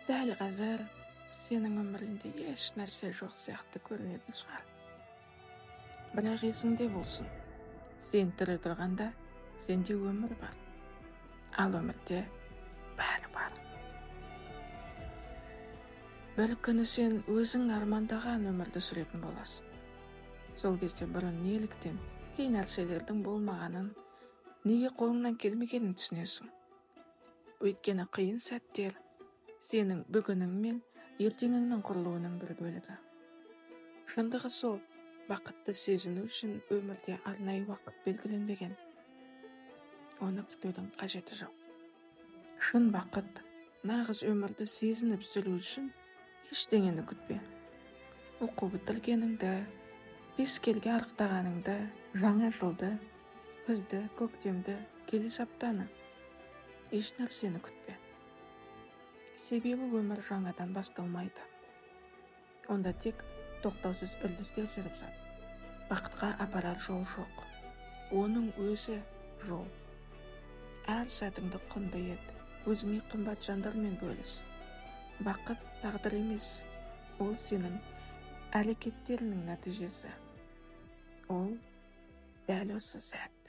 Дәл қазір сенің өміріңде еш нәрсе жоқ сияқты көрінетін шығар. Бірақ есіңде болсын, сен тірі тұрғанда сенде өмір бар. Ал өмірде бәрі бар. Бір күні сен өзің армандаған өмірді сүретін боласың. Сол кезде бұрын неліктен кей нәрселердің болмағанын, неге қолыңнан келмегенін түсінесің. Өйткені қиын сәттер сенің бүгінің мен ертеңіңнің құрылуының бір бөлігі. Шындығы сол, бақытты сезіну үшін өмірде арнайы уақыт белгіленбеген. Оны күтудің қажеті жоқ. Шын бақыт, нағыз өмірді сезініп сүру үшін ештеңені күтпе. Оқу бітіргеніңді, 5 келіге арықтағаныңды, жаңа жылды, күзді, көктемді, келесі аптаны. Еш нәрсені күтпе. Себебі өмір жаңадан басталмайды. Онда тек тоқтаусыз үрдістер жүріп жатыр. Бақытқа апарар жол жоқ. Оның өзі жол. Әр сәтіңді құнды ет, өзіңе қымбат жандармен бөліс. Бақыт тағдыр емес, ол сенің әрекеттеріңнің нәтижесі. Ол дәл осы сәт.